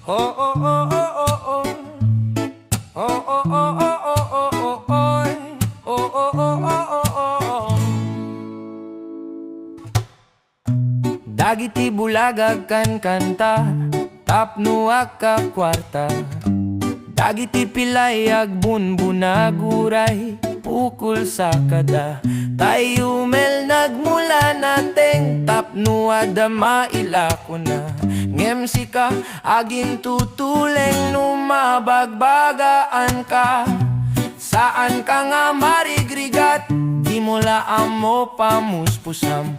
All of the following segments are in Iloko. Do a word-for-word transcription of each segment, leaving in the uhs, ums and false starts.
Oh, oh, oh, oh, oh, oh. Oh, oh, oh, oh, oh, oh, oh. Oh, oh, oh, oh, oh, oh, oh. Dagiti bulag agkankanta tapno agkakuarta. Dagiti pilay agbunbunag uray pukol sakada. Tay umel nagmula nateng tapno adda mailakona. Ngem sika, agintutuleng no mabagbagaanka. Saanka nga marigrigat, dimo la ammo pamuspusam.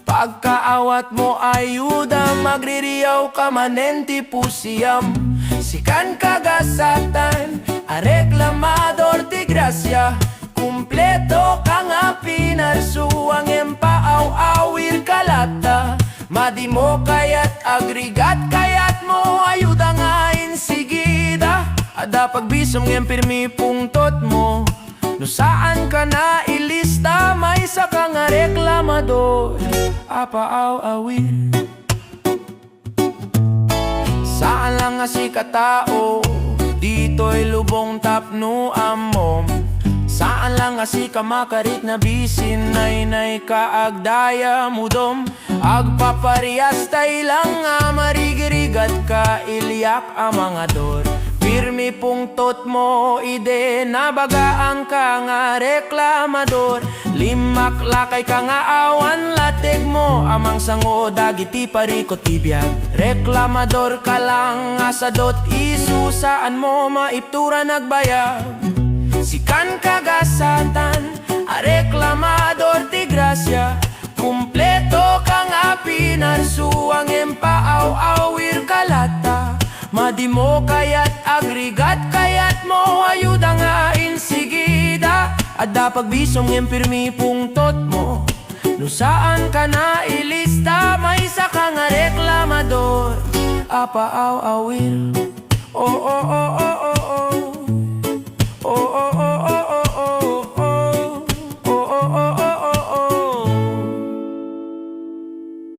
Pagkaawatmo, ayudam, agririawka manen ti pusiam. Sikan kagasatan a reklamador ti grasia, kumpletoka nga pinarsuang, ngem paaw-awirka latta. Madimo kayat, agrigat kayatmo, ayuda nga insigida. Adda pagbisom ngem pirmi pungtotmo. No saanka nailista, maysaka nga reklamador a paaw-awir. Saan lang nga sika tao ditoy lubong tapno ammom. Saan lang nga sika makarikna bisin naynay ka agdayam udom. Agpaparias tay lang nga marigrigat ka, iliak a mangador. Pirmi pungtotmo idi nabagaanka nga reklamador. Limmaklakayka nga awan lategmo a mangsango dagiti parikut ti biag. Reklamadorka lang a sadut, isu saanmo maipturan agbayag. Sikan kagasatan a reklamador ti grasia, kumpletoka nga pinarsuang, ngem paaw-awirka latta. Madimo kayat, agrigat kayatmo, ayuda nga insigida. Adda pagbisom ngem pirmi pungtotmo. No saanka nailista, maysaka nga reklamador a paaw-awir. Oh, oh, oh, oh.